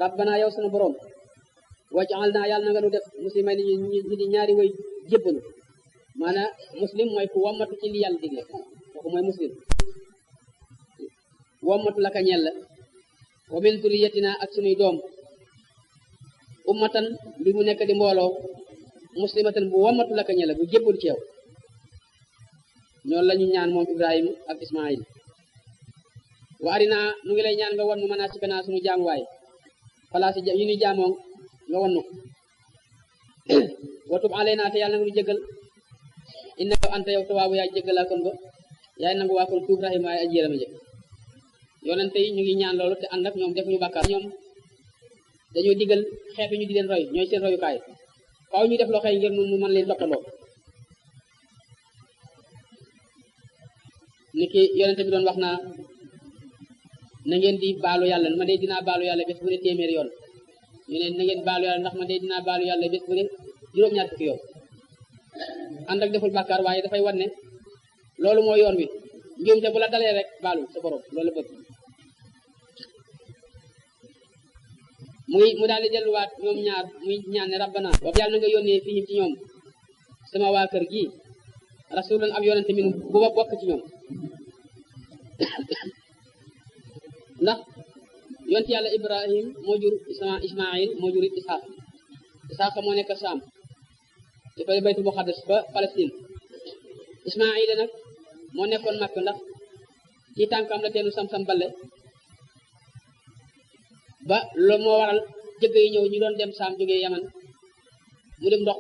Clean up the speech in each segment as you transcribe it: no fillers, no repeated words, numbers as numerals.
rabbana yow sunu borom waj'alna yàlla na nga nu def muslimay ni di ñaari way jébbalu maanaam muslim mooy ku wommatu ci li yàlla digle kooku mooy muslim wommatu la ka ñeel la wa min zurriyatina ak sunuy doom ummatan bi mu nekk di mbooloo muslimatan bu wommatu la ka ñeel la bu jébbalu ci yow ñoonu la ñu ñaan moom Ibrahima ak Ismaïl wa arina nu ngi lay ñaan nga won nu manasikana sunu jaamuwaay place yi ñu jaamoo nga won nu wa tub alayna te yàlla na nga nu jéggal innaka anta yow tawaabu yaay jéggalaa kon ba yaay nangu waa kon tuub rahim waaye aji yërëma jëkk yonente yi ñu ngi ñaan loolu te ànd ak ñoom def ñu bàkkaar ñoom dañoo digal xeetu ñu di leen roy ñooy seen royukaay faaw ñu def loo xëy ngir nu mën leen toppandoo ni ki yonente bi doon wax naa na ngeen di baalu yàlla man de dinaa baalu yàlla bés bu ne téeméeri yoon ñu ne na ngeen baalu yàlla ndax man de dinaa baalu yàlla bés bu ne juróom-ñaar fukki yoon ànd ak deful bàkkaar waaye dafay wan ne loolu moo yoon wi njuumte bu la dalee rek baalu sa borom loolu bëgg mu daal di delluwaat ñoom ñaar muy ñaan ne rabbana wa yàlla na nga yónnee fii ci ñoom sama waa kër gi rasulan ab yonente min bu ba bokk ci ñoom ndax yonent yàlla Ibrahim moo jur Ismaïl moo jur Ishaq moo nekk Saam dafay baytu muqaddas ba Palestine Ismaïl nag moo nekkoon Makka ndax ci tànkam la teenu sam-sam balle ba loolu moo waral jëgg yi ñëw ñu doon dem Saam jógee Yaman mu dem ndox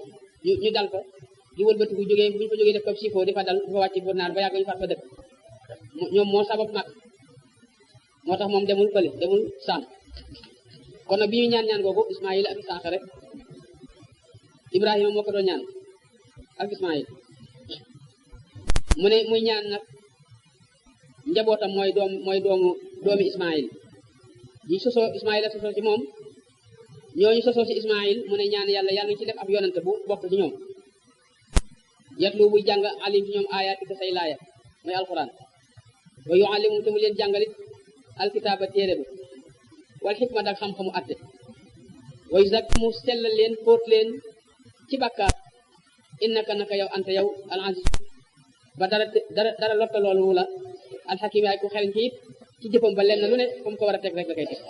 ñu dal ko di wëlbatiku jógee bu ñu fa jógee def ko sifoo di fa dal bu fa wàcc bu naar ba yàgg ñu far fa dëkk ñoom moo sabab Makka moo tax moom demul fële demul Saam kon nag bi ñu ñaan googu Ismaïl ak Ishaq rek Ibrahima moo ko doon ñaan ak Ismaïl mu ne muy ñaan nag njabootam mooy doomi Ismaïl yi sosoo Ismaïl a sosoo ci moom ñooñu sosoo ci Ismaïl mu ne ñaan yàlla yàlla ci def ab yonante bu bokk ci ñoom yatlu buy jàng alim ci ñoom ayatika say laaya mooy alquran wa yuallimu te mu leen jàngalit alkitaaba téere bi wal xikma dak xam-xamu atte wa yuzakki mu sellal leen fóot leen ci bàkkaar innaka naka yow anta yow al aziz ba dara lotta loolu la alxakim yaay ku xereñ ci it ci jëfam ba lenn lu ne fu mu ko war a teg rek la koy teg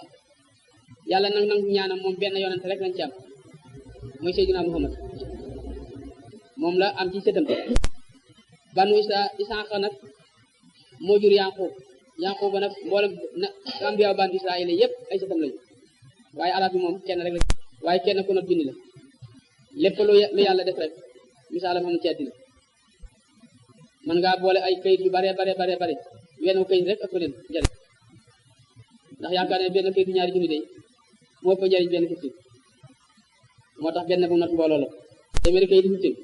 yàlla nag nangu ñaanam moom benn yonente rek lañ ci am mooy Seydina Muhammad moom la am ci sëtam banu Isaaq nag moo jur Yaqub nag mboolem ambiya banu Israayil yëpp ay sëtam lañu waaye arab bi moom kenn rek la waaye kenn ku not bind la lépp lu yàlla def rek misaalam am ci àddina man ngaa boole ay kayit yu bare wenn kayit rek ëpp leen njëriñ ndax yaakaar ne benn kayitu ñaari junni day moo ëpp njëriñ benn fiftin moo tax benn bu not mbooloo la téeméeri kayitu fiftin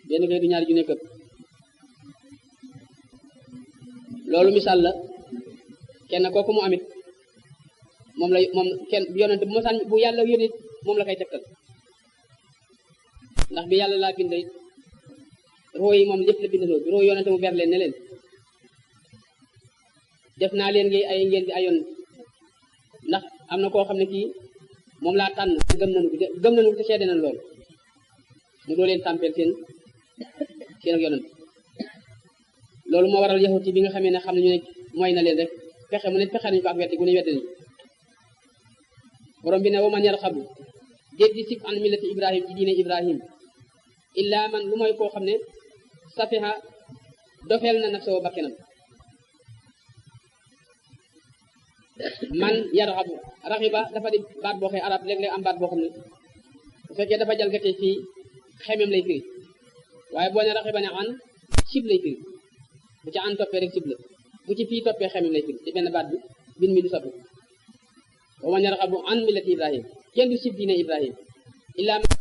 benn kayitu ñaari junni këpp loolu misaal la kenn kooku mu amit moom kenn yonente bu mosaan bu yàlla yónni moom la koy tegtal ndax bi yàlla laa bind roo yi moom lépp la bindaloo bi roo yonente mu ber leen ne leen def naa leen ngeen di ayoon ndax am na koo xam ne kii moom laa tànn gëm nañu ko te seede nañ loolu mu doo leen tàmpeel seen ak yonent loolu moo waral yahut yi bi nga xamee ne xam ne ñu ne mooy na leen rek pexe mu ne pexe nañu ko ak weddi gu ne weddi nañu borom bi ne wa man yarxabu déet di sib an millati Ibrahim ci diine Ibrahim illa man lu mooy koo xam ne safiha dofeel na naf soo bakkenam man yarxabu raxiba dafa di baat boo xee arab léeg-léeg am baat boo xam ne bu fekkee dafa jalgatee fii xemem lay firi waaye boo ne raxiba ne an sib lay firi bu ci an toppee rek sib la bu ci fii toppee xemem lay firi ci benn baat bi bin mi du soppi wa man yarxabu an millati Ibrahim kenn du sib diine Ibrahim illa man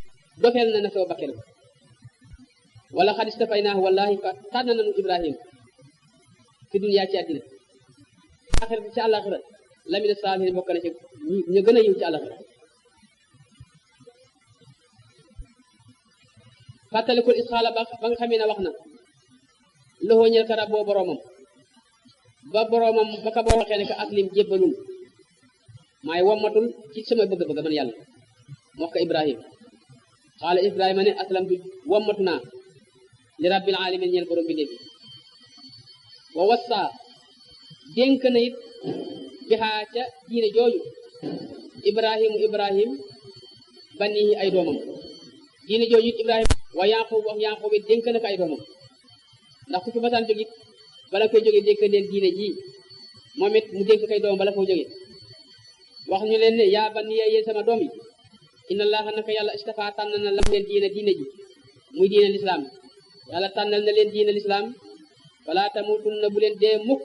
dofeel na soo bakkenam wala xad istafaynaahu wallahi fa tànn nañu Ibrahim fi duniyaa ci àddina axira ci àllaxira lamina saalihiin bokk na ci ñu gën a yiw ci àllaxira fàttalikul isxaala ba nga xamee ne wax na loxoo ñel kara boo boroomam ba boroomam ba ka boo waxee ne ka aslim jébbalul maay wommatul ci sama bëgg-bëgg man yàlla wax ko Ibrahim xaala Ibrahima ne aslamtu wommatu naa li rabbil alamin ñeel borom bi néegi wa wassa dénk na it bixaa ca diine jooju Ibrahim banihi ay doomam diine jooju it Ibrahim wa Yaqub wax Yaqub it dénk na ko ay doomam ndax ku fi masaan jóg it bala koy jóge dénk leen diine ji moom it mu dénk kay doomam bala koo jóge wax ñu leen ne yaa baniya yéen sama doom yi inna allaha naka yàlla istafa tànn na lam leen diine ji muy diine lislaam yàlla tànnal na leen diine lislaam wala tamutunna bu leen dee mukk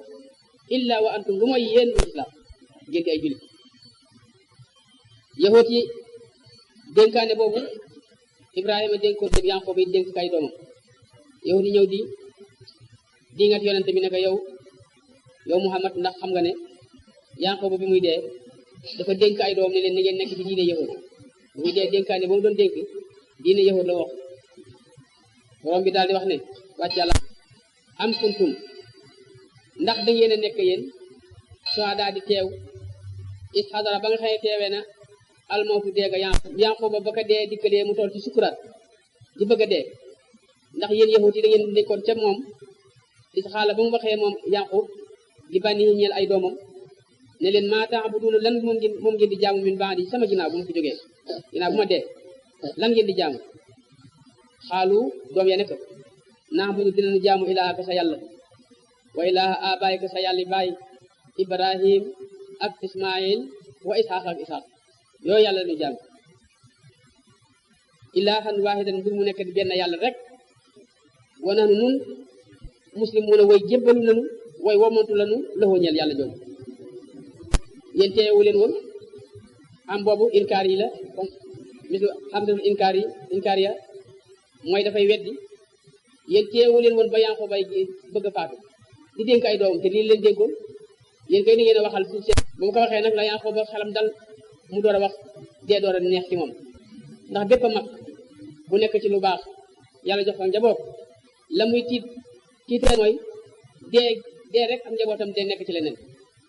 illa wa antum lu mooy yéen lislaam ngeen di ay jullit yahut yi dénkaane boobu Ibrahima dénkoon Yanqooba yi dénk kay doomam yahut yi ñëw di ngat yonente bi ne ko yow Muhammad ndax xam nga ne Yanqooba bi muy dee dafa dénk ay doom ne leen ni ngeen nekk ci diine yahut bi muy dee dénkaane ba mu doon dénk diine yahut la wax borom bi daal di wax ne wàcc yàlla am kuntum ndax da ngeen a nekk yéen suhadaa di teew is xadara ba nga xëye teewee na almawtu deega Yanqooba ba ka dee dikkalee mu toll ci sukuraat di bëgg a dee ndax yéen yahut yi da ngeen nekkoon ca moom is xaala ba mu waxee moom Yanqoob di bànni ñeel ay doomam ne leen maa ta'buduuna lan moom ngeen di jaamu min ba'di sama ginnaaw bu ma fi jógee ginnaaw bu ma dee lan ngeen di jaamu xaalu doom ya nekk na'budu dinañu jaamu ilaahaka sa yàlla wa ilaaha abaayika sa yàlla baay Ibrahim ak Ismaayil wa Isxaaq ak Isaaq yooyu yàlla nu jaamu ilaahan waahidan mbir mu nekk di benn yàlla rek wa nahnu nun muslimuuna way jébbalu nanu way womantu lanu lëxoo ñeel yàlla jooju yéen teewu leen woon am boobu inkaar yi la comme misu hamzatul inkaar ya mooy dafay weddi yéen teewu leen woon ba Yanqooba bay bëgg a faatu di dénk ay doomam te lii leen dénkoon yéen kay ni ngeen a waxal si seen bu mu ko waxee nag la Yanqooba xelam dal mu door a wax dee door a neex ci moom ndax bépp a mag bu nekk ci lu baax yàlla jox ko njaboot la muy tiital mooy dee rek am njabootam dee nekk ci leneen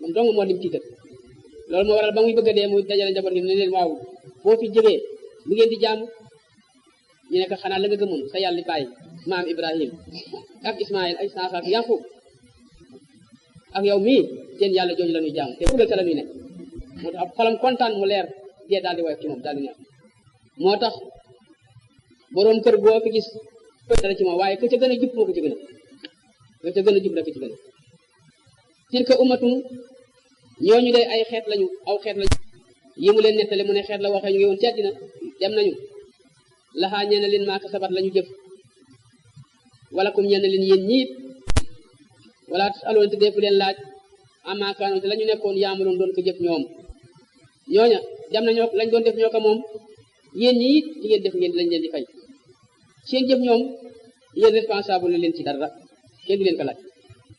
moom dong moo lim tiital loolu moo waral ba muy bëgg a dee muy dajale njaboot gi ne leen waaw boo fi jógee lu ngeen di jaamu ñu ne ko xanaa la nga gëmoon sa yàlla bàyyi maam Ibrahim ak Ismaayil ak Isxaaq ak Yaqub ak yow mii seen yàlla jooju la ñuy jaamu te fugal ca la ñuy nekk moo tax xolam kontaan mu leer dee daal di woyof ci moom daal di neex moo tax boroom kër boo fi gis dara ci moom waaye ka ca gën a jub moo ko ci gën a ka ca gën a jub la ko ci gën a tilka ummatun ñooñu day ay xeet lañu aw xeet lañu yi mu leen nettale mu ne xeet la waxee ñu ngi woon ci àddina dem nañu laxaa ñeena leen maa kasabat la ñu jëf wala kum ñeena leen yéen ñiit wala aloon te defu leen laaj amaakaanoon te la ñu nekkoon yaamaloon doon ko jëf ñoom ñooña dem nañoo lañ doon def ñoo ko moom yéen ñiit li ngeen def ngeen lañ leen di fay seen jëf ñoom yéen responsable la leen ci dara kenn du leen ko laaj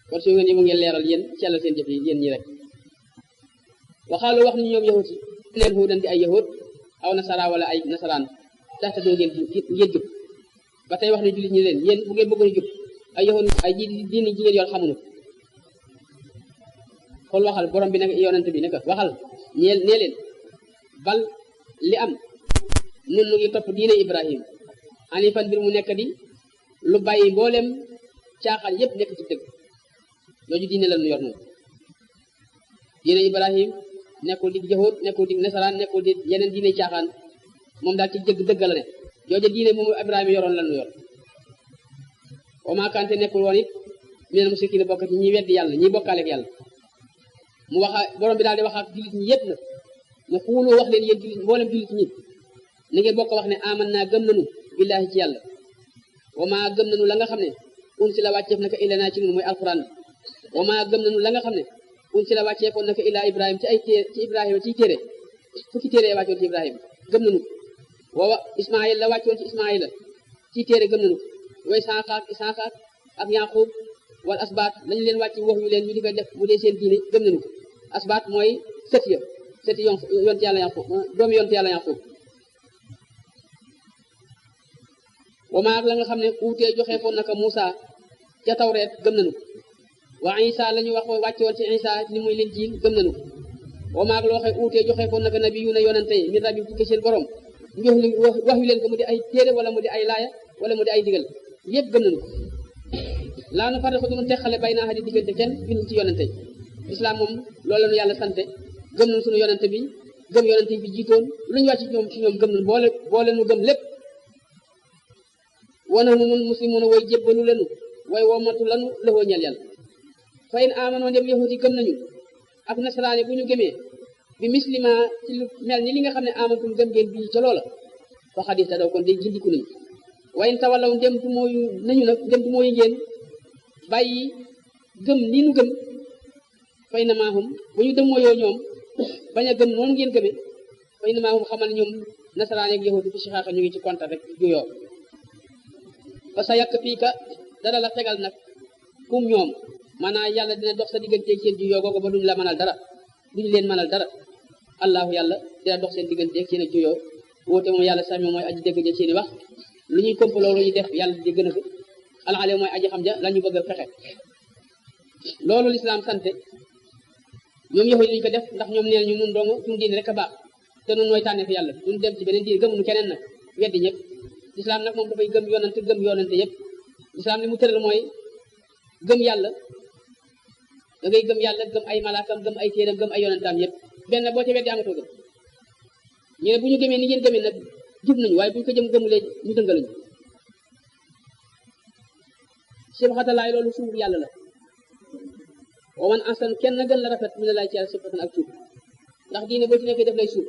kon su ngeen yi mu ngeen leeral yéen sellal seen jëf yi yéen ñi rek waxaalu wax ni ñoom yahut yi leen huudan di ay yahut aw nasara wala ay nasaraan taxta doo ngeen jub ba tey wax ne jullit ñi leen yéen bu ngeen bëggoon jub ay yahut ay diini jigéen yor xamuñu xool waxal borom bi nag yonent bi nag waxal nee leen bal li am nun nu ngi topp diine Ibrahim hanifan mbir mu nekk di lu bàyyi mboolem caaxaan yépp nekk ci dëgg jooju diine la nu yor noonu diine Ibrahim nekkul di yahut nekkul di nasaraan nekkul di yeneen diine caaxaan moom daal ci dëgg la ne jooju diine moom Ibrahima yoroon la nu yor wa maa kaante nekkul woon it minal mushrikiin bokk ci ñi weddi yàlla ñi bokkaale ak yàlla mu waxa borom bi daal di wax ak jullit ñi yépp nag mu xuulu wax leen yéen jullit mboolem jullit ñi ni ngeen bokk wax ne aman naa gëm nanu billaahi ci yàlla wa maa gëm nanu la nga xam ne un si la wàcceef naka ilanaa ci nun mooy alquran wa maa gëm nanu la nga xam ne un si la wàcceekoon naka ilaa Ibrahima ci ay ci Ibrahima ciy téere fukki téere wàccoon ci Ibrahima gëm nanu wa Ismaayil la wàccoon ci Ismaayila ciy téere gëm nanu way Isxaaq ak Yaqub wal asbaat lañu leen wàcc wax ñu leen ñu di ko def bu dee seen diine gëm nañu ko asbaat mooy sëti yonent yàlla Yaqub doomu yonent yàlla Yaqub wa maa ak la nga xam ne uutee joxe foon naka Muusa ca Tawreet gëm nañu ko wa Isa la ñu wax wàcc woon ci Isa ni muy leen jiin gëm nañu ko wa maag loo xëy uutee joxe ko naka nabi yu ne yonante yi min rabbi tukki seen borom wax yu leen ko mu di ay téere wala mu di ay laaya wala mu di ay digal yëpp gëm nañu ko laa nu farriqu du nu teqale bay naa di diggante kenn bind ci yonante yi islam moom loolu la nu yàlla sante gëm nañu sunu yonante bi gëm yonante yi fi jiitoon lu ñu wàcc ci ñoom gëm nañu boole nu gëm lépp wana nu nun muslimuun way jébbalu lanu way womatu lanu lëxoo ñel yàlla fa in amanoo ndem yahudi gëm nañu ak nasaraani bu ñu gëmee bi mislima ci lu mel ni li nga xam ne amantum gëm ngeen bii ca loola fa xadis ta daw kon day gindiku nañu wayn tawallaw ndem du mooyu nañu nag ndem du mooyu ngeen bàyyi gëm ni nu gëm fay na maahum bu ñu dem mooyoo ñoom bañ a gëm noonu ngeen gëmee fay na maahum xamal ñoom nasaraan ak yahudi fi sixaaxa ñu ngi ci kontaan rek juyoo fa sa yàq fii ka dara la tegal nag kum ñoom maanaam yàlla dina dox sa digganteeg seen juyoo googu ba duñ la mënal dara duñu leen mënal dara allahu yàlla dina dox seen digganteeg seen ak juyoo woote moom yàlla sami mooy aji dégg ja seeni wax lu ñuy kompaloo lu ñuy def yàlla di gën a ko alxale mooy aji xam ja la ñu bëgg a fexe loolu lislaam sante ñoom yahudi lañu ko def ndax ñoom nee ñu nun dong suñu diine rek a baax te nun nooy tànne fi yàlla duñ dem ci beneen diine gëmuñu keneen nag weddi ñëpp lislaam nag moom dafay gëm yonante yëpp lislaam li mu tëral mooy gëm yàlla da ngay gëm yàlla gëm ay malaakam gëm ay téeram gëm ay yonantaam yëpp benn boo ca weddi amatoo gëm ñu ne bu ñu gëmee ni ngeen gëmee nag jub nañu waaye bu ñu ko gëmulee ñu dëngalañu sibxatalaay loolu suuf yàlla la wa man asan kenn gën la rafet mi ne laay ci yàlla sibxatan ak suuf ndax diine boo ci nekkee def lay suuf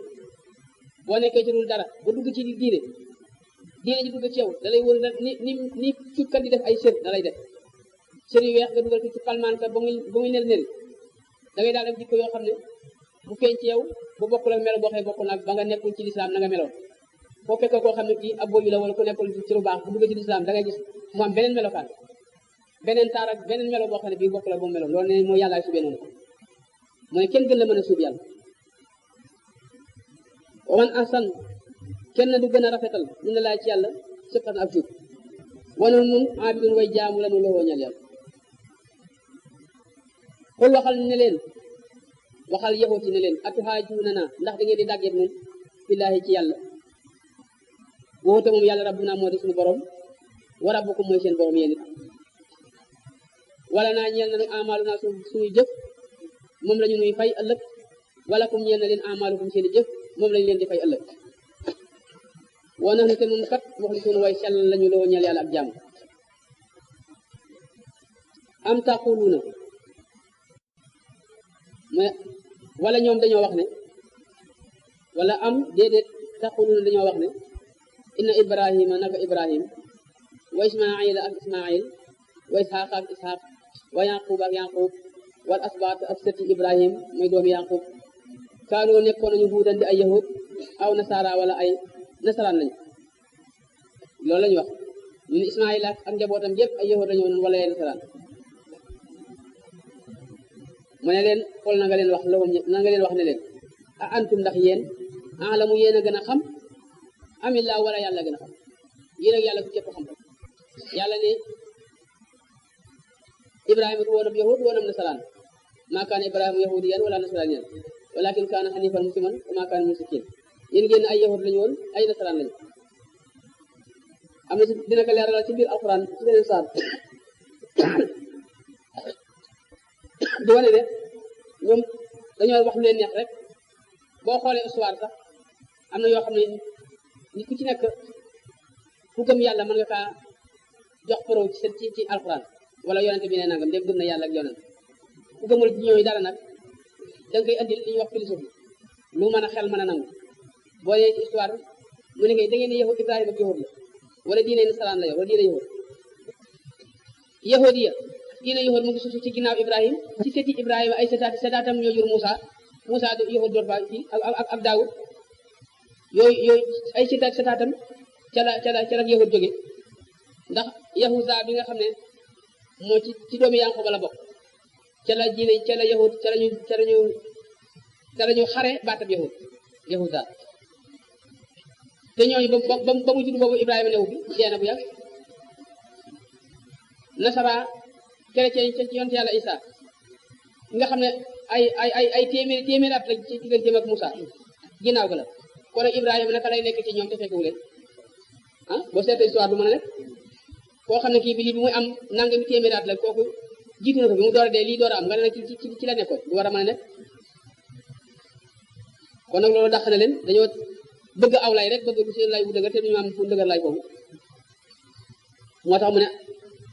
boo nekkee ci dul dara ba dugg ci diine ji dugg ci yow da lay wër ni cuubkat di def ay sër da lay def sër yu weex nga dugal ko ci palmaan ka ba muy nel da ngay daal def jikko yoo xam ne bu feeñ ci yow bu bokkul ak melo boo xëy bokk nag ba nga nekkul ci lislaam na nga meloon boo fekkee koo xam ne kii ab boobu la wala ku nekkul ci lu baax bu dugg ci lislaam da ngay gis mu am beneen melokaan beneen taar ak beneen melo boo xam ne bii bokk la bu meloon loolu ne mooy yàlla subee noonu mu ne kenn gën la mën a suub yàlla wa man ahsan kenn du gën a rafetal ñu ne laay ci yàlla sibxatan ak suub wana nun abidun way jaamu lanu lowoo ñal yàlla xul waxal yahut yi ne leen atuhaajuuna na ndax da ngeen di dàgget nun billaahi ci yàlla woote moom yàlla rabbuna moo di suñu borom wa rabbukum mooy seen borom yéen it wala naa ñeel na nu amaalu naa suñuy jëf moom la ñu nuy fay ëllëg wala kum ñeel na leen amaalukum seeni jëf moom lañu leen di fay ëllëg woo nax ni te nun kat wax li suñu way sell lañu loo ñeel yàlla ak jàmm am taquluuna wala ñoom dañoo wax ne wala am déedéet taquluuna dañoo wax ne inna ibrahima naka ibrahim wa ismaila ak ismail wa isxaaq ak isxaaq wa yaqub ak yaqub wal asbaat ak sëti ibrahim mooy doomi yaqub kaanoo nekkoon nañu huudan di ay yahud aw nasara wala ay nasaraan lañu loolu lañu wax ñu ne ismail ak njabootam yëpp ay yahud lañu woon wala ay nasaraan mu ne leen xool na nga leen wax ne leen a antum ndax yéen alamu yéen a gën a xam amillah wala yàlla gën a xam yéen ak yàlla ku képp xam rek yàlla ne ibrahima du woonam yahud woonam nasaraan maa kaana ibrahima yahudiyan wala nasraniyan walakin kaana hanifan musliman wa maa kaana mushrikin yéen ngeen ay yahud lañu woon ay nasaraan lañu am na ci dina ko leeralal ci biir alquran ci beneen saar di wane ne ñoom dañoo wax lu leen neex rek boo xoolee histoire sax am na yoo xam ne nit ku ci nekk ku gëm yàlla mën nga kaa jox pro ci alquran wala yonente bi ne nangam dégg gëm na yàlla ak yonent ku gëmul ci ñooyu dara nag da nga koy andil li ñuy wax philosophie lu mën a xel mën a nangu boo nee ci histoire mu ne ngay da ngeen ne yahud ibrahima ak yahud la wala diine nasaraan la yow wala diine yahud ya diine yahud mu ngi susu ci ginnaaw ibrahim ci seti ibrahima ay setaatam ñoo jur Moussa du yahud door ba fii ak Daawud yooyu ay setaatam ca la yahud jóge ndax yahuda bi nga xam ne moo ci doomi Yanqooba la bokk ca la diine ca la yahud ca lañu xare baatab yahuda te ñooñu ba mu judd boobu ibrahima newu bi deena bu yàgg nasara chrétien ci yonte yàlla isa nga xam ne ay téeméeri at la ci digganteem ak Moussa ginnaaw ga la kon nag Ibrahima naka lay nekk ci ñoom te fekkewu leen ah boo seetee histoire du mën a nekk koo xam ne kii bi lii bi muy am nangami téeméeri at la kooku jiitu na ko bi mu door a dee lii door a am nga ne nag ci la nekkoon du war a mën a nekk kon nag loolu dàq na leen dañoo bëgg aw lay rek bëgg du seen lay bu dëgër te duñu am fu dëgër lay boobu moo tax mu ne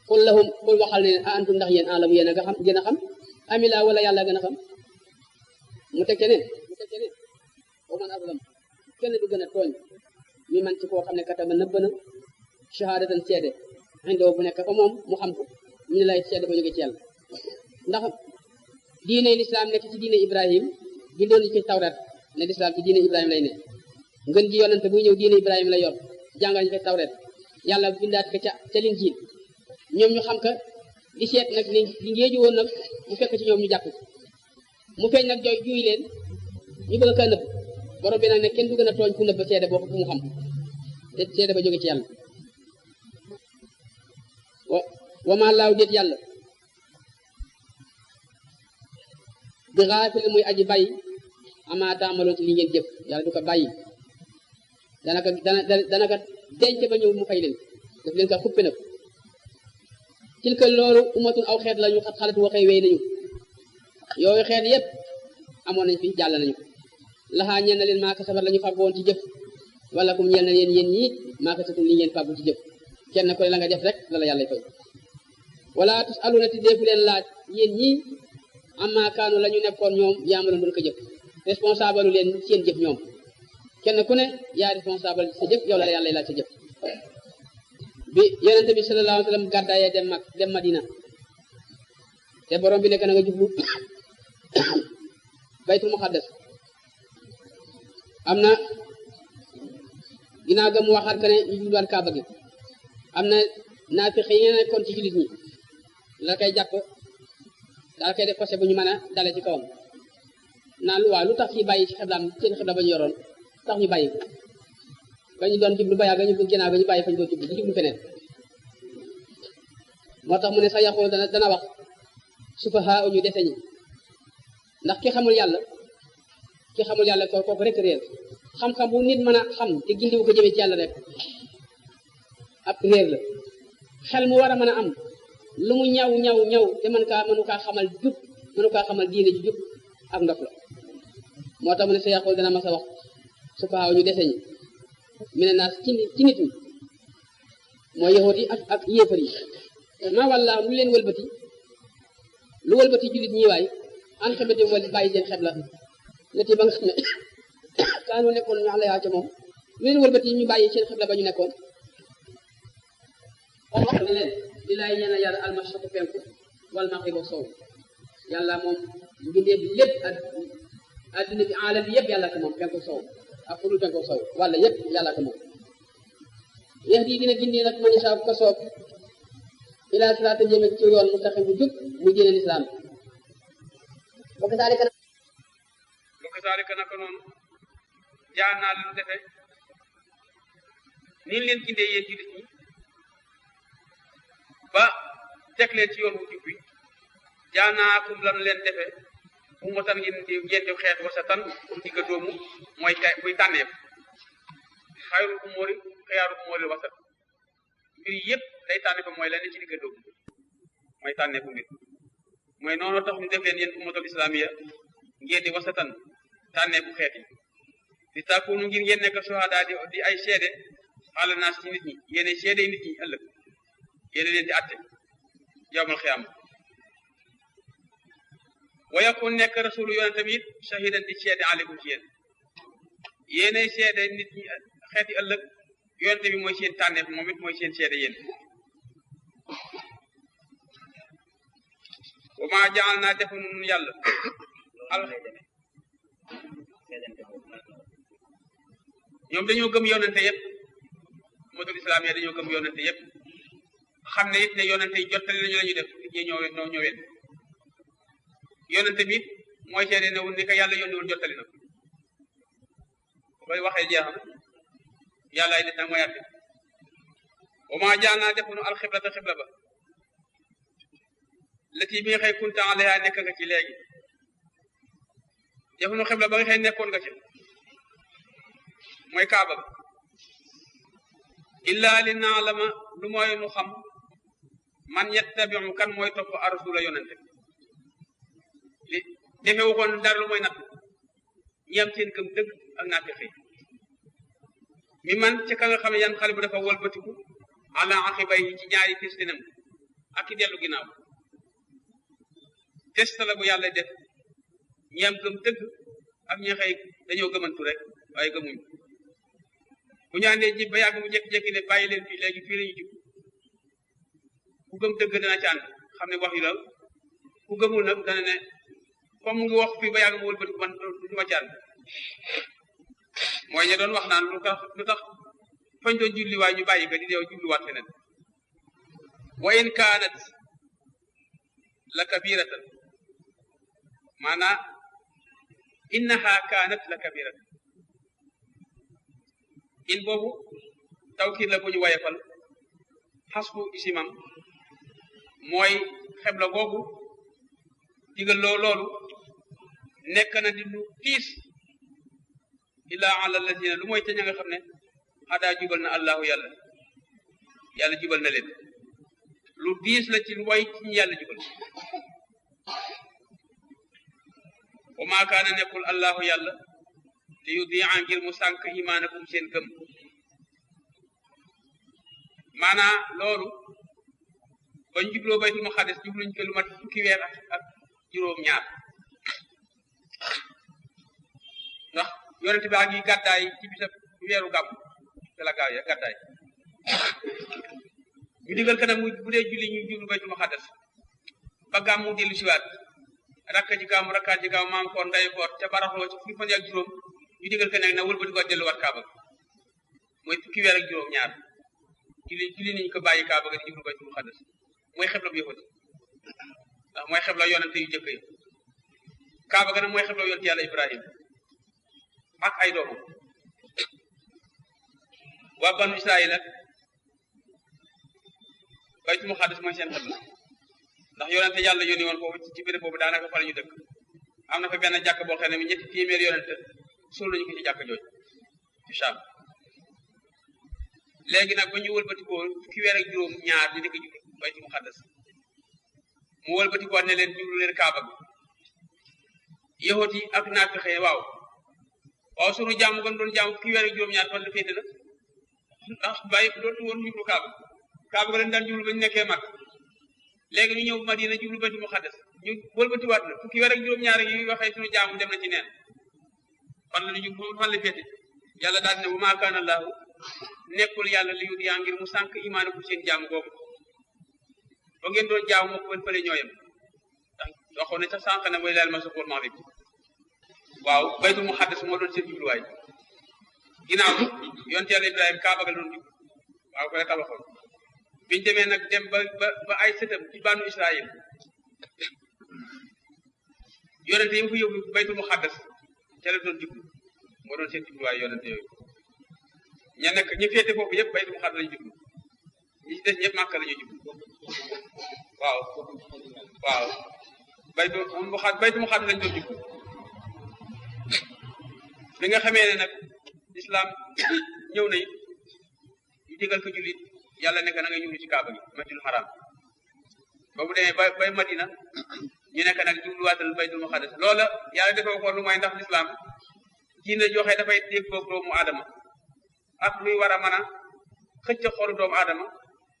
qul lahum qul waxal ne a antum ndax yéen alamu yéen a nga xam gën a xam amila wala yàlla gën a xam mu teg ca neen wa man azlam kenn du gën a tooñ mi man ci koo xam ne katama nëbb na shahadatan seede indoo bu nekk fa moom mu xam ko ñu ne lay seede ba jóge ci yàlla ndax diine lislaam nekk ci diine Ibrahim bindoon ci tawrat ne lislaam ci diine Ibrahim lay ne ngën ji yonante buy ñëw diine Ibrahim la yor jàngal ñu fekk tawret yàlla bindaat ko ca Linjiil ñoom ñu xam ka di seet nag li ngéeju woon nag mu fekk ci ñoom ñu jàpp mu feeñ nag juy leen ñu bëgg ka nëbb borom bi nag ne kenn du gën a tooñ ku nëbb seede boo ko fu mu xam te seede ba jóge ci yàlla wa ma laaw déet yàlla bi xaafil muy aji bàyyi ama taamaloo ci li ngeen jëf yàlla du ko bàyyi dana ko denc ba ñëw mu fay leen daf leen ko xuppe nag tilka loolu umatun aw xeet lañu xat xalatu waxee wéy nañu yooyu xeet yépp amoon nañ fi jàll nañu laxaa ñeel na leen maa kasabat la ñu fàggoon ci jëf wala kum ñeel na leen yéen ñii maa kasatum li ngeen fàggu ci jëf kenn ko la nga def rek la yàlla fay wala tus aluna ti deefu leen laaj yéen ñii amma kaanu la ñu nekkoon ñoom yaamaloon doon ko jëf responsable leen seen jëf ñoom kenn ku ne yaa responsable sa jëf yow la yàlla laaj sa jëf bi yonente bi sallallahu alayhi wa sallam gàddaayee dem Madina te borom bi nekk na nga jublu baytul muqaddas am na ginnaaw ga mu waxaat que ne ñu jubluwaat kaaba gi am na naafiq yi nekkoon ci jullit ñi la koy jàpp daal koy def passé bu ñu mën a dale ci kawam naan waaw lu tax ñu bàyyi ci xiblaam seen xibla ba ñu yoroon tax ñu bàyyi ba ñu doon jublu ba yàgg ñu ginnaaw ga ñu bàyyi fa ñu doon jublu di jublu feneen moo tax mu ne sax yàqul dana wax sufaha ñu dese ñi ndax ki xamul yàlla kooku rek réer xam-xam bu nit mën a xam te gindiwu ko jëmee ci yàlla rek ab réer la xel mu war a mën a am lu mu ñaw te mënu kaa xamal jub mënu kaa xamal diine ju jub ak ndox la moo tax mu ne sa yàqul dana mas a wax sufaha ñu dese ñi mi ne naas ci nit ñi mooy yahuud yi ak yéefar yi maa wallaahu lu leen wëlbati jullit ñi waay an xebati wal bàyyi seen xebla lati ba nga xam ne kaanu nekkoon ñu àlla yaa ca moom lu leen wëlbati ñu bàyyi seen xebla ba ñu nekkoon wax ne leen li laay ñeena yàlla almashriqu penku wal maghribu sow yàlla moom mbindeef bi lépp adduna bi alam bi yëpp yàlla ko moom penku sow ak fu dul penku sow wala yëpp yàlla ko moom yahdi dina gindi nag man saa ko soob ila siraata jëme ci yoon mustaqim bu jub mu diine lislaam bokk saalika naka noonu jaan naa leen defe ni leen gindee yéen jullit ñi ba teg leen ci yoon wu jub bi jaanaakum lan leen defe ummatan ngeen di xeet wasatan digga doomu muy tànneef xayrul umuri xiyaarul umuri wasat mbir yëpp day tànneefa mooy la ne ci digga doomu mooy tànneefu mbir mooy noonu tax ñu def leen yéen ummatul islamiya ngeen di wasatan tànneefu xeet yi di takunu ngir ngeen nekk shuhada di ay seede ala naas ci nit ñi yéene seede nit ñi ëllëg yéene leen di atte yawmal xiyaama wa yakun nekk rasulu yonente bi it shahidan di seede aleykum ci yéen yéenay seede nit ñi xeeti ëllëg yonente bi mooy seen tànneef moom it mooy seen seede yéen wa maa jaal naa defu nun yàlla ñoom dañoo gëm yonente yëpp modul islam ya dañoo gëm yonente yëpp xam ne it ne yonente yi jottali nañu la ñu def nit ñi ñoo ñëween yonente bi mooy seede ne wul ni ko yàlla yónni woon jottali na ko bay waxee jeex na yàlla ay nit nag mooy atte wa maa jaal naa defunu alxiblata xibla ba lati bi nga xëy kunta alayha nekk nga ci léegi jamono xibla ba nga xëy nekkoon nga ci mooy kaaba ga illa li naalama lu mooy nu xam man yettabiu kan mooy topp arsula yonente li defewu koon dara lu mooy natt ñi am seen gëm dëgg ak naa fexe mi man ci ka nga xam ne yan xale bu dafa wëlbatiku ala axibay yi ci ñaari testinam ak i dellu ginnaaw test la bu yàlla def ñi am gëm dëgg ak ñi xëy dañoo gëmantu rek waaye gëmuñ bu ñu àndee ji ba yàgg mu jékki-jékki ne bàyyi leen fii léegi fii lañu jub ku gëm dëgg dana ci ànd xam ne wax yu la ku gëmul nag dana ne comme mu ngi wax fii ba yàgg mu wëlbatiku man du ma ci ànd mooy ña doon wax naan lu tax fañ doon julli waaye ñu bàyyi ko di deew julliwaat feneen wa in kaanat la kabiratan maanaam innaha kaanat la kabiratan in boobu tawkiid la bu ñu wayefal xasbu isimam mooy xebla googu digal loolu nekk na di lu tiis illaa ala allazina lu mooy ca ña nga xam ne xadaa jubal na allahu yàlla jubal na leen lu diis la ci lu way ci ñu yàlla jubal wa maa kaana nekkul allahu yàlla li yudia ngir mu sànk imaanakum seen gëm maanaa loolu bañ jubloo baytul maqdis jubluñ ko lu mat fukki weer ak juróom-ñaar ndax yonente baa ngi gàddaay ci bisab weeru gàmm te la gaaw ya gàddaay ñu digal ko nag mu bu dee julli ñu jublu baytul maqdis ba gàmm mu dellu siwaat rakkaat ci gaaw maam koor nday koor ca baraxloo ci fukki fan ak juróom ñu digal ko nag na wëlbati ko delluwaat kaaba mooy fukki weer ak juróom-ñaar julli niñ ko bàyyi kaaba ga di jublu baytul maqdis mooy xebla bu yëfati ndax mooy xebla yonente yu jëkk yi kaaba ga nag mooy xebla yonente yàlla ibrahim ak ay doomam waa banu israil nag baytul maqdis mooy seen xebla ndax yonente yàlla yónni woon foofu ci béréb boobu daanaka fa la ñu dëkk am na fa benn jàkk boo xam ne mi 300 yonente suul nañu ko ci jàkk jooju ci Saam léegi nag ba ñu wëlbatikoo fukki weer ak juróom-ñaar ñu dëkk jublu baytul maqdis mu wëlbatikoo ne leen jublu leen kaaba bi yahut yi ak naafixe waaw sunu jaamu gën doon jaamu fukki weer ak juróom-ñaar fan la féete na ndax bàyyi dootu woon jublu kaaba ga leen daan jublu ba ñu nekkee mag léegi ñu ñëw Madina jublu baytul maqdis ñu wëlbatiwaat na fukki weer ak juróom-ñaar yi waxee sunu jaamu dem na ci neen fan la féete yàlla daal ne wa maa kaana Allaahu nekkul yàlla li yu yaa ngir mu sànq imaanakum seen jaamu googu ba ngeen doon jaamu moo ko fële ñooyam ndax waxoon ne sax sànq ne mooy laal ma suqul maghrib waaw baytul maqdis moo doon seen jubluwaay ginnaaw yonent yàlla Ibrahima kaaba ga doon jublu waaw ko la tabaxoon biñ demee nag dem ba ay sëtam ci banu Israël yonente yi mu fa yóbbu baytul maqdis ca la doon jublu moo doon seen jubluwaay yonente yooyu ña nekk ñi féete foofu yëpp baytul maqdis lañu jublu ñi ci des ñëpp Màkka la ñu jublu waaw baytul maqdis lañu doon jublu bi nga xamee ne nag islam ñëw na it ñu digal ko jullit yàlla nekk na nga jublu ci kaaba gi masjidul haram ba bu demee bay Madina ñu nekk nag jubluwaatal baytul maqdis loola yàlla defee ko lu mooy ndax l'islam diine joxe dafay dégg boog doomu aadama ak luy war a mën a xëcc xolu doomu aadama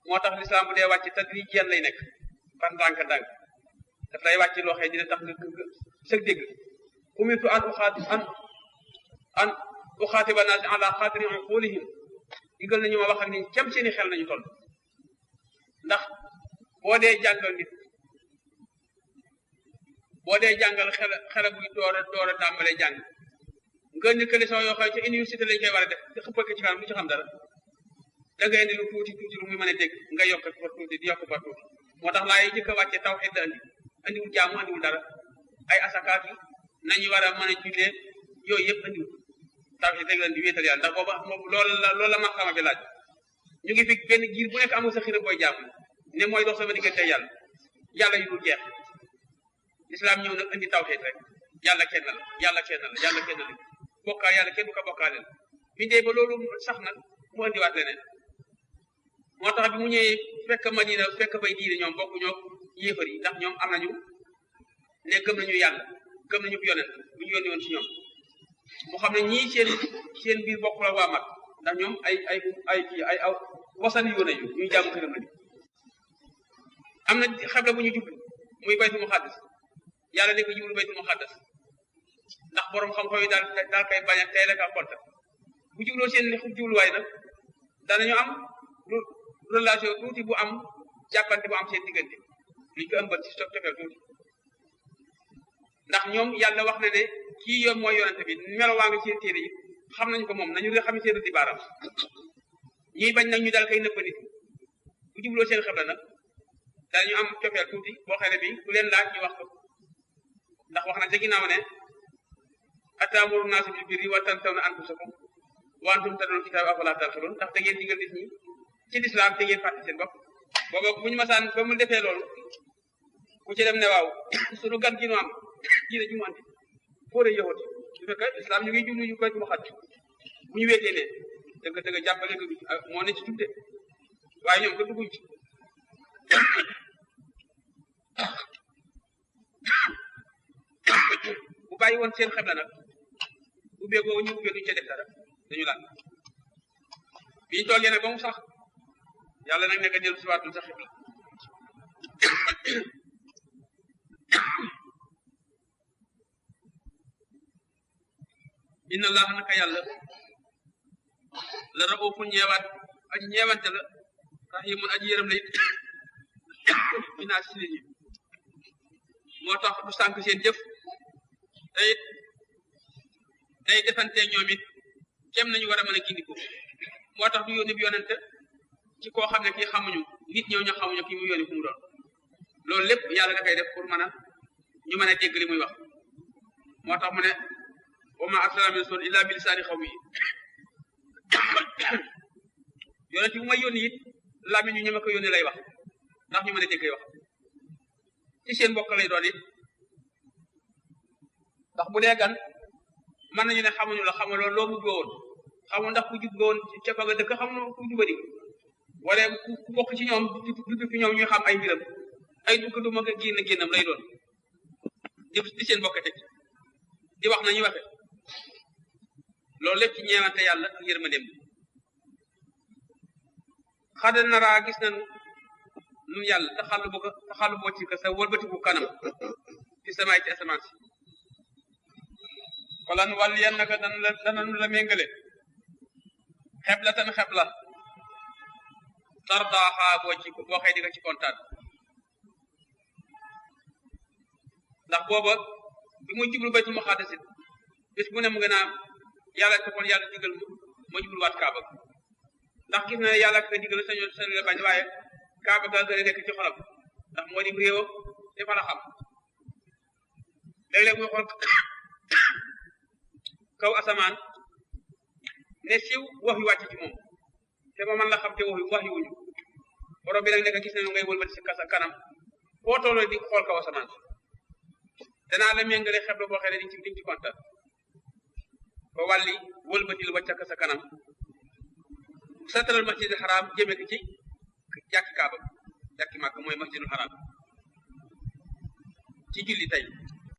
moo tax l'islam bu dee wàcc tadrijiyan lay nekk par ndànk-ndànk daf lay wàcc loo xam dina tax nga sëg dégg umirtu an uxaatiba naas ala qadri uqulihim digal nañu ma wax ak nit cam seeni xel nañu toll ndax boo dee jàngal xel buy door a tàmbalee jàng nga indi leçon yoo xam ne ci université lañ koy war a def di xëppal ko ci kanam du ci xam dara da ngay indi lu tuuti lu muy mën a dégg nga yokk fa tuuti di yokk fa tuuti moo tax laay jëkk a wàcce tawhid la andiwul jaamu andiwul dara ay asakaat yi nañu war a mën a jullee yooyu yëpp andiwul tawhid rek leen di wéetal yàlla ndax booba loolu la maqaama bi laaj ñu ngi fi benn giir bu nekk amul sa xira booy jaamu ne mooy dox sama diggante yàlla yu dul jeex islam ñëw nag indi tawhid rek yàlla kenn la yàlla kenn la yàlla kenn la bokkaa yàlla kenn du ko bokkaale la bi dee ba loolu sax nag mu andiwaat leneen moo tax bi mu ñëwee fekk Madina fekk bay diine ñoom bokku ñoo yéefar yi ndax ñoom am nañu ne gëm nañu yàlla gëm nañu yonent bu ñu yónni woon ci ñoom mu xam ne ñii seen biir bokk la waa mag ndax ñoom ay aw wasan yu nañu ñuy jaamu këram lañu am na xebla bu ñu jublu muy baytul muqaddas yàlla ne ko jublu baytul muqaddas ndax borom xam-xam yi daal koy bañ a tey la ka konta bu jubloo seen jubluwaay nag danañu am relation tuuti bu am jàppante bu am seen diggante luñ ko ëmbal ci cofeel tuuti ndax ñoom yàlla wax na ne kii yoon mooy yonente bi melo waa nga seen téere yi xam nañu ko moom nañu xam seen di baaram ñuy bañ nag ñu daal koy nëbb nit bu jubloo seen xebla nag danañu am cofeel tuuti boo xam ne bi ku leen laaj ñu wax ko ndax wax na ca ginnaaw ne atamuru naasa bil birri wa tansawna anfusakum wa antum tatluna kitaaba afalaa ta'qiluun ndax da ngeen digal nit ñi ci lislaam te ngeen fàtte seen bopp booba bu ñu masaan ba mu defee loolu ku ci dem ne waaw sunu gan gi nu am diine ji mu andi fóore yowati su fekkee islam ñu ngi jublu ñu koy mu xat bu ñu weetee ne dëgg jàppale ko moo ne ci tudde waaye ñoom ko dugguñ ci bu bàyyi woon seen xebla nag ubbee googu ñu ubbee duñu ca def dara dañu laal bi ñu toogee nag ba mu sax yàlla nag nekk dellu si waatul sa xibla inna allah naka yàlla la raufun ñeewaat aji ñeewante la rahimun aji yërëm la it binaa si nit ñi moo tax du sànk seen jëf te it day defantee ñoom it kem nañu war a mën a gindi ko moo tax du yónni bi yonente ci koo xam ne kii xamuñu nit ñëw ñu xamuñu kii mu yónni ku mu doon loolu lépp yàlla da koy def pour mën a ñu mën a dégg li muy wax moo tax mu ne wa ma arsalnaa min rasuulin illaa bi lisaani qawmihi yonente bu may yónni it làmmiñ ñu ñeme ko yónni lay wax ndax ñu mën a dégg lay wax ci seen mbokk lay doon it ndax bu dee gan mën nañu ne xamuñu la xamuloo loo mujj woon xamul ndax ku jub woon ca fa nga dëkk xamul ku jubadi wala ku bokk ci ñoom du fi ñoom ñuy xam ay mbiram ay dugg du ma nga génnam lay doon di seen mbokk teg di wax nañu waxe loolu lépp ci ñeewante yàlla ak yërmandeem xada naraa gis nañu nun yàlla taxalu boo ci ka sa wëlbatiku kanam fi samaay ci asamaan si wala nu wàll yan naka dananu la méngale xebla tan xebla tardaaxaa boo xëy di nga ci kontaan ndax booba bi muy jublu baytul muqaddas bis bu ne mu gën a yàlla toppoon yàlla digal ma jubluwaat kaaba ndax gis na ne yàlla ka digal sañu la bañ waaye kaaba ga gën a nekk ci xolam ndax moo di réewam te fa la xam léeg-léeg muy xool kaw asamaan ne siiw wax yu wàcc ci moom te ba man la xam te wax yu wuñu borom bi nag nekk gis nañu ngay wëlbati sa kanam foo tolloo di xool kaw asamaan danaa la méngale xebla boo xëy ne diñ ci kontaan ba wàlli wëlbatil wàccak sa kanam satral masjidil haram jëme ko ci jàkki kaaba jàkki màkk mooy masjidul haram ci julli tey